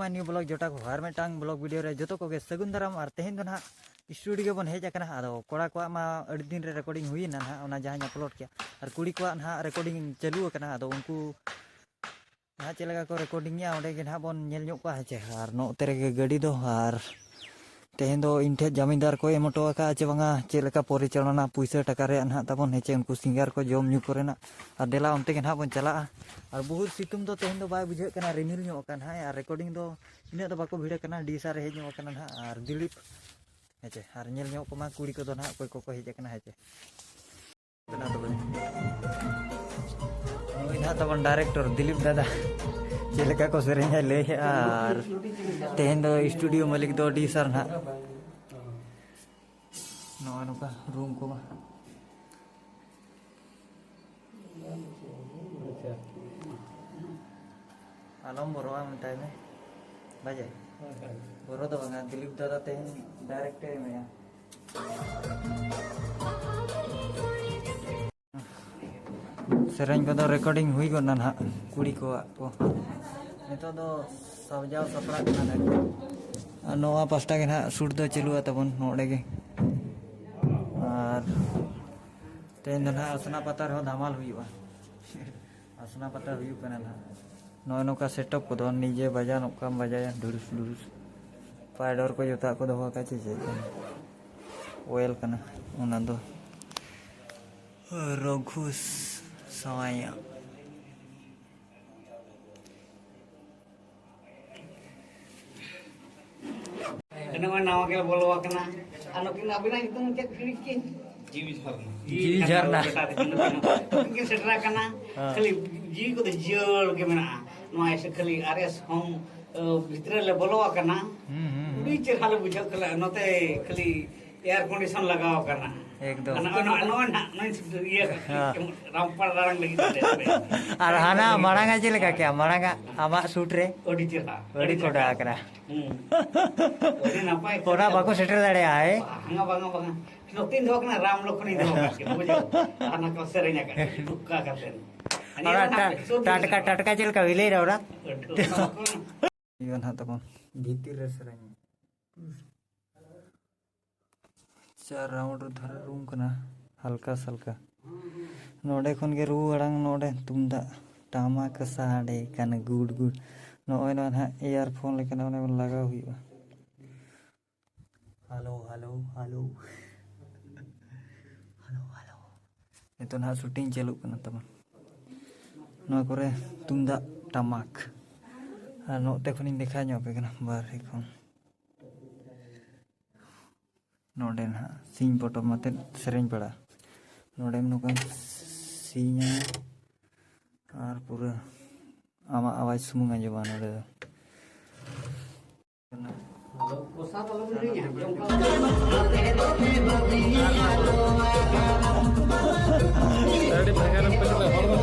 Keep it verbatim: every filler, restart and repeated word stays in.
New blog ᱡᱚᱴᱟ ᱠᱚ ᱟᱨ ᱢᱤᱫᱴᱟᱝ blog video ᱨᱮ ᱡᱚᱛᱚ ᱠᱚᱜᱮ ᱥᱟᱹᱜᱩᱱ ᱫᱟᱨᱟᱢ᱾ ᱟᱨ ᱛᱮᱦᱮᱧ ᱫᱚ ᱱᱟᱦᱟᱜ ᱥᱴᱩᱰᱤᱭᱳ ᱵᱚᱱ ᱦᱮᱡ ᱟᱠᱟᱱᱟ᱾ ᱟᱫᱚ ᱠᱚᱲᱟ ᱠᱚᱣᱟᱜ ᱢᱟ ᱟᱹᱰᱤ ᱫᱤᱱ ᱨᱮ ᱨᱮᱠᱚᱨᱰᱤᱝ ᱦᱩᱭᱮᱱᱟ ᱱᱟᱦᱟᱜ, ᱚᱱᱟ ᱡᱟᱦᱟᱸᱧ ᱟᱯᱞᱳᱰ ᱠᱮᱜᱼᱟ᱾ ᱟᱨ ᱠᱩᱲᱤ ᱠᱚᱣᱟᱜ ᱱᱟᱦᱟᱜ ᱨᱮᱠᱚᱨᱰᱤᱝ ᱪᱟᱹᱞᱩ ᱟᱠᱟᱱᱟ᱾ ᱟᱫᱚ ᱩᱱᱠᱩ ᱱᱟᱦᱟᱜ ᱪᱮᱫ ᱞᱮᱠᱟ ᱠᱚ ᱨᱮᱠᱚᱨᱰᱤᱝ ᱮᱜᱼᱟ, ᱚᱸᱰᱮ ᱜᱮ ᱱᱟᱦᱟᱜ ᱵᱚᱱ ᱧᱮᱞ ᱧᱚᱜ ᱠᱚᱣᱟ, ᱦᱮᱸ ᱪᱮ᱾ ᱟᱨ ᱱᱚᱛᱮ ᱨᱮᱜᱮ ᱜᱟᱹᱰᱤ ᱫᱚ, ᱟᱨ ᱛᱮᱦᱮᱧ ᱫᱚ ᱤᱧ ᱴᱷᱮᱱ ᱡᱟᱢᱤᱱᱫᱟᱨ ᱠᱚ ᱮᱢ ᱦᱚᱴᱚ ᱟᱠᱟᱫᱼᱟ ᱪᱮ ᱵᱟᱝᱟ, ᱪᱮᱫ ᱞᱮᱠᱟ ᱯᱚᱨᱤᱪᱟᱞᱚᱱᱟ ᱯᱩᱭᱥᱟᱹ ᱴᱟᱠᱟ ᱨᱮᱭᱟᱜ ᱱᱟᱦᱟᱜ ᱛᱟᱵᱚᱱ, ᱦᱮᱸ ᱪᱮ, ᱩᱱᱠᱩ ᱥᱤᱝᱜᱟᱨ ᱠᱚ ᱡᱚᱢ ᱧᱩ ᱠᱚᱨᱮᱱᱟᱜ᱾ ᱟᱨ ᱫᱮᱞᱟ ᱚᱱᱛᱮ ᱜᱮ ᱱᱟᱦᱟᱜ ᱵᱚᱱ ᱪᱟᱞᱟᱜᱼᱟ᱾ ᱟᱨ ᱵᱚᱦᱩᱛ ᱥᱤᱛᱩᱝ ᱫᱚ ᱛᱮᱦᱮᱧ ᱫᱚ ᱵᱟᱭ ᱵᱩᱡᱷᱟᱹᱜ ᱠᱟᱱᱟ, ᱨᱤᱢᱤᱞ ᱧᱚᱜ ᱟᱠᱟᱱ ᱦᱟᱸᱜ᱾ ᱟᱨ ᱨᱮᱠᱚᱨᱰᱤᱝ ᱫᱚ ᱤᱱᱟᱹᱜ ᱫᱚ ᱵᱟᱠᱚ ᱵᱷᱤᱲ ᱟᱠᱟᱱᱟ, ᱰᱤ ᱮᱥ ᱟᱨ ᱮ ᱦᱮᱡ ᱧᱚᱜ ᱟᱠᱟᱱᱟ ᱱᱟᱦᱟᱜ, ᱟᱨ ᱫᱤᱞᱤᱯ, ᱦᱮᱸ ᱪᱮ᱾ ᱟᱨ ᱧᱮᱞ ᱧᱚᱜ ᱠᱚᱢᱟ ᱠᱩᱲᱤ ᱠᱚᱫᱚ ᱱᱟᱦᱟᱜ ᱚᱠᱚᱭ ᱠᱚᱠᱚ ᱦᱮᱡ ᱟᱠᱟᱱᱟ, ᱦᱮᱸ ᱪᱮ᱾ ᱠᱟᱱᱟ ᱛᱚᱵᱮ᱾ ᱱᱩᱭ ᱱᱟᱦᱟᱜ ᱛᱟᱵᱚᱱ ᱰᱟᱭᱨᱮᱠᱴᱚᱨ ᱫᱤᱞᱤᱯ ᱫᱟᱫᱟ, ᱪᱮᱫ ᱞᱮᱠᱟ ᱠᱚ ᱥᱮᱨᱮᱧᱟ ᱞᱟᱹᱭ ᱦᱮᱜᱼᱟ᱾ ᱟᱨ ᱛᱮᱦᱮᱧ ᱫᱚ ᱥᱴᱩᱰᱤᱭᱳ ᱢᱟᱹᱞᱤᱠ ᱫᱚ ᱰᱤ ᱥᱟᱨ ᱱᱟᱦᱟᱜ᱾ ᱱᱚᱜᱼᱚ ᱱᱚᱝᱠᱟ ᱨᱩᱢ ᱠᱚᱢᱟ᱾ ᱟᱞᱚᱢ ᱵᱚᱨᱚᱜᱼᱟ, ᱢᱮᱛᱟᱭ ᱢᱮ᱾ ᱵᱟᱡᱮ? ᱵᱚᱨᱚ ᱫᱚ ᱵᱟᱝᱟ, ᱫᱤᱞᱤᱯ ᱫᱟᱫᱟ ᱛᱮᱦᱮᱧ ᱰᱟᱭᱨᱮᱠᱴ ᱮ ᱮᱢᱮᱭᱟ᱾ ᱥᱮᱨᱮᱧ ᱠᱚᱫᱚ ᱨᱮᱠᱚᱨᱰᱤᱝ ᱦᱩᱭ ᱜᱚᱫ ᱱᱟ ᱱᱟᱦᱟᱜ, ᱠᱩᱲᱤ ᱠᱚᱣᱟᱜ ᱠᱚ᱾ ᱱᱤᱛᱚᱜ ᱫᱚ ᱥᱟᱡᱟᱣ ᱥᱟᱯᱲᱟᱜ ᱠᱟᱱᱟ ᱞᱮ᱾ ᱟᱨ ᱱᱚᱣᱟ ᱯᱟᱥᱴᱟ ᱜᱮ ᱱᱟᱦᱟᱜ ᱥᱩᱴ ᱫᱚ ᱪᱟᱹᱞᱩᱜᱼᱟ ᱛᱟᱵᱚᱱ ᱱᱚᱰᱮ ᱜᱮ᱾ ᱟᱨ ᱛᱮᱦᱮᱧ ᱫᱚ ᱱᱟᱦᱟᱜ ᱟᱥᱱᱟ ᱯᱟᱛᱟ ᱨᱮᱦᱚᱸ ᱫᱷᱟᱢᱟᱞ ᱦᱩᱭᱩᱜᱼᱟ᱾ ᱟᱥᱱᱟ ᱯᱟᱛᱟ ᱦᱩᱭᱩᱜ ᱠᱟᱱᱟ ᱱᱟᱦᱟᱜ᱾ ᱱᱚᱜᱼᱚᱭ ᱱᱚᱝᱠᱟ ᱥᱮᱴᱟᱯ ᱠᱚᱫᱚ ᱱᱤᱡᱮ ᱵᱟᱡᱟᱣ ᱱᱚᱝᱠᱟᱢ ᱵᱟᱡᱟᱭᱟ, ᱰᱷᱩᱲᱩᱥ ᱰᱷᱩᱲᱩᱥ᱾ ᱯᱟᱭᱰᱚᱨ ᱠᱚ ᱡᱚᱛᱚᱣᱟᱜ ᱠᱚ ᱫᱚᱦᱚ ᱟᱠᱟᱫ ᱪᱮ ᱪᱮᱫ ᱠᱟᱱᱟ? ᱳᱭᱮᱞ ᱠᱟᱱᱟ ᱚᱱᱟ ᱫᱚ᱾ ᱨᱚᱜᱷᱩ ᱥᱟᱶᱟᱭᱟ᱾ ᱱᱚᱜᱼᱚᱭ ᱱᱟᱣᱟ ᱜᱮᱞᱮ ᱵᱚᱞᱚ ᱟᱠᱟᱱᱟ᱾ ᱟᱨ ᱱᱩᱠᱤᱱ ᱟᱹᱵᱤᱱᱟᱜ ᱧᱩᱛᱩᱢ ᱪᱮᱫ ᱦᱤᱲᱤᱧ ᱠᱤᱱ? ᱡᱤᱣᱤ ᱡᱷᱟᱨᱱᱟ᱾ ᱡᱤᱣᱤ ᱡᱷᱟᱨᱱᱟ᱾ ᱵᱮᱴᱟ ᱛᱟᱹᱠᱤᱱ ᱫᱚ ᱱᱩᱠᱤᱱ ᱠᱤᱱ ᱥᱮᱴᱮᱨ ᱟᱠᱟᱱᱟ᱾ ᱦᱮᱸ᱾ ᱠᱷᱟᱹᱞᱤ ᱡᱤᱣᱤ ᱠᱚᱫᱚ ᱡᱤᱭᱟᱹᱲ ᱜᱮ ᱢᱮᱱᱟᱜᱼᱟ᱾ ᱱᱚᱣᱟ ᱮᱥᱮ ᱠᱷᱟᱹᱞᱤ ᱟᱨ ᱮᱥ ᱦᱳᱢ, ᱟᱹ, ᱵᱷᱤᱛᱨᱤ ᱞᱮ ᱵᱚᱞᱚ ᱟᱠᱟᱱᱟ᱾ ᱦᱩᱸ, ᱦᱩᱸ, ᱦᱩᱸ᱾ ᱟᱹᱰᱤ ᱪᱮᱦᱨᱟ ᱞᱮ ᱵᱩᱡᱷᱟᱹᱣ ᱠᱮᱫᱟ᱾ ᱱᱚᱛᱮ ᱠᱷᱟᱹᱞᱤ ᱮᱭᱟᱨ ᱠᱚᱱᱰᱤᱥᱚᱱ ᱞᱟᱜᱟᱣ ᱟᱠᱟᱱᱟ᱾ ᱮᱠᱫᱚᱢ᱾ ᱟᱨ ᱱᱚᱜᱼᱚᱭ, ᱱᱚᱜᱼᱚᱭ, ᱱᱚᱜᱼᱚᱭ ᱱᱟᱦᱟᱜ, ᱱᱚᱜᱼᱚᱭ ᱤᱭᱟᱹ, ᱦᱮᱸ᱾ ᱨᱟᱢᱯᱟᱲ ᱟᱲᱟᱝ ᱞᱟᱹᱜᱤᱫ ᱛᱮ᱾ ᱟᱨ ᱦᱟᱱᱟ ᱢᱟᱲᱟᱝ ᱟᱜ ᱪᱮᱫ ᱞᱮᱠᱟ ᱠᱮᱜᱼᱟ? ᱢᱟᱲᱟᱝ ᱟᱜ ᱟᱢᱟᱜ ᱥᱩᱴ ᱨᱮ? ᱟᱹᱰᱤ ᱪᱮᱦᱨᱟ᱾ ᱟᱹᱰᱤ ᱠᱚᱰᱟ ᱟᱠᱟᱱᱟ᱾ ᱦᱩᱸ᱾ ᱟᱹᱰᱤ ᱱᱟᱯᱟᱭ᱾ ᱚᱱᱟ ᱵᱟᱠᱚ ᱥᱮᱴᱮᱨ ᱫᱟᱲᱮᱭᱟᱜᱼᱟ, ᱦᱮᱸ? ᱵᱟᱝᱟ, ᱵᱟᱝᱟ, ᱵᱟᱝᱟ᱾ ᱱᱚᱛᱮᱧ ᱫᱚᱦᱚ ᱠᱟᱱᱟ, ᱨᱟᱢ ᱞᱚᱠᱷᱚᱱᱤᱧ ᱫᱚᱦᱚ ᱠᱟᱜ ᱠᱤᱱᱟ, ᱵᱩᱡᱷᱟᱹᱣ? ᱟᱨ ᱚᱱᱟ ᱠᱚ ᱥᱮᱨᱮᱧ ᱟᱠᱟᱫ ᱠᱤᱱᱟ, ᱴᱩᱠᱟ ᱠᱟᱛᱮ᱾ ᱟᱨ ᱚᱱᱟ ᱴᱟ-, ᱴᱟᱴᱠᱟ, ᱴᱟᱴᱠᱟ ᱪᱮᱫ ᱞᱮᱠᱟ ᱵᱤᱱ ᱞᱟᱹᱭ ᱮᱫᱟ ᱚᱱᱟ? ᱟᱹᱰᱤ ᱚᱱᱟ ᱠᱚ ᱦᱩᱭᱩᱜᱼᱟ ᱱᱟᱦᱟᱜ ᱛᱟᱵᱚᱱ ᱵᱷᱤᱛᱤᱨ ᱨᱮ ᱥᱮᱨᱮᱧ᱾ ᱪᱟᱨ ᱨᱟᱣᱩᱱᱰ ᱨᱮ ᱫᱷᱟᱨᱟ ᱨᱩᱢ ᱠᱟᱱᱟ, ᱦᱟᱞᱠᱟ ᱥᱟᱞᱠᱟ᱾ ᱱᱚᱰᱮ ᱠᱷᱚᱱ ᱜᱮ ᱨᱩ ᱟᱲᱟᱝ, ᱱᱚᱰᱮ ᱛᱩᱢᱫᱟᱜ ᱴᱟᱢᱟᱠ ᱥᱟᱰᱮ ᱠᱟᱱᱟ ᱜᱩᱰ ᱜᱩᱰ᱾ ᱱᱚᱜᱼᱚᱭ ᱱᱚᱣᱟ ᱱᱟᱦᱟᱜ ᱤᱭᱟᱨᱯᱷᱳᱱ ᱞᱮᱠᱟᱱᱟᱜ ᱚᱱᱮ ᱵᱚᱱ ᱞᱟᱜᱟᱣ ᱦᱩᱭᱩᱜᱼᱟ᱾ Hello, hello, hello. Hello, hello. ᱱᱤᱛᱚᱜ ᱱᱟᱦᱟᱜ ᱥᱩᱴᱤᱝ ᱪᱟᱹᱞᱩᱜ ᱠᱟᱱᱟ ᱛᱟᱵᱚᱱ᱾ ᱱᱚᱣᱟ ᱠᱚᱨᱮ ᱛᱩᱢᱫᱟᱜ ᱴᱟᱢᱟᱠ᱾ ᱟᱨ ᱱᱚᱛᱮ ᱠᱷᱚᱱᱤᱧ ᱫᱮᱠᱷᱟᱣ ᱧᱚᱜ ᱟᱯᱮ ᱠᱟᱱᱟ ᱵᱟᱨᱦᱮ ᱠᱷᱚᱱ᱾ ᱱᱚᱰᱮ ᱱᱟᱦᱟᱜ ᱥᱤᱧ ᱯᱚᱴᱚᱢ ᱟᱛᱮᱫ ᱥᱮᱨᱮᱧ ᱯᱟᱲᱟ᱾ ᱱᱚᱰᱮᱢ ᱱᱚᱝᱠᱟᱢ ᱥᱤᱧᱟ ᱟᱨ ᱯᱩᱨᱟᱹ ᱟᱢᱟᱜ ᱟᱣᱟᱡᱽ ᱥᱩᱢᱩᱝ ᱟᱸᱡᱚᱢᱟ ᱱᱚᱰᱮ ᱫᱚ᱾ ᱟᱹᱰᱤ ᱵᱷᱮᱜᱟᱨ ᱮᱢ ᱯᱟᱹᱭᱞᱟᱹ ᱦᱚᱲ ᱫᱚ